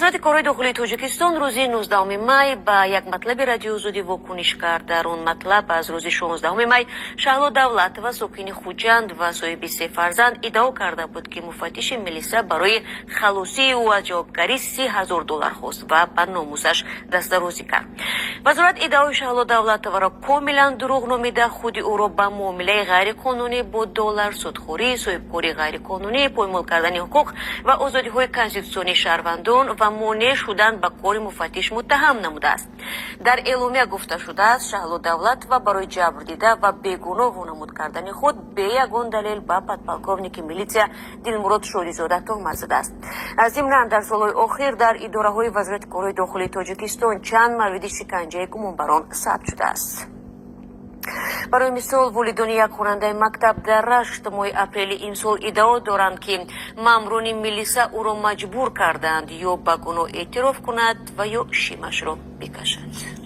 Вазорати корҳои дохилии Тоҷикистон рӯзи 19 май ба як матлаби Радиои Озодӣ вокуниш кард. Дар он матлаб аз рӯзи 16 май Шаҳло Давлатова, сокини Хуҷанд ва соҳиби се фарзанд, иддао карда буд, ки муфаттиши милиса барои халосии ӯ аз ҷавобгарӣ 30 000 доллар хост ва ба номусаш дастдарозӣ кард. Вазорат иддаои Шаҳло Давлатоваро комилан дурӯғ номида, худи ӯро ба муомилаи ғайриқонунӣ бо доллар, судхӯрӣ, соҳибкории ғайриқонунӣ, поймол кардани ҳуқуқ ва озодиҳои конститутсионии шаҳрвандон ва монеъ шудан ба кори муфаттиш муттаҳам намудааст. Дар эъломия гуфта шудааст, Шаҳло Давлатова барои ҷабрдида ва бегуноҳ вонамуд кардани худ бе ягон далел ба подполковники милитсия Дилмурод Шодизода туҳмат задааст. Зимнан, дар солҳои охир дар идораҳои Вазорати корҳои дохилии Тоҷикистон чанд мавриди шиканҷаи гумонбарон сабт шудааст. Барои мисол, волидони як хонандаи мактаб дар Рашт моҳи апрели имсол иддао доранд, ки маъмурони милиса ӯро маҷбур карданд ё ба гуноҳ эътироф кунад ва ё шимашро бикашад.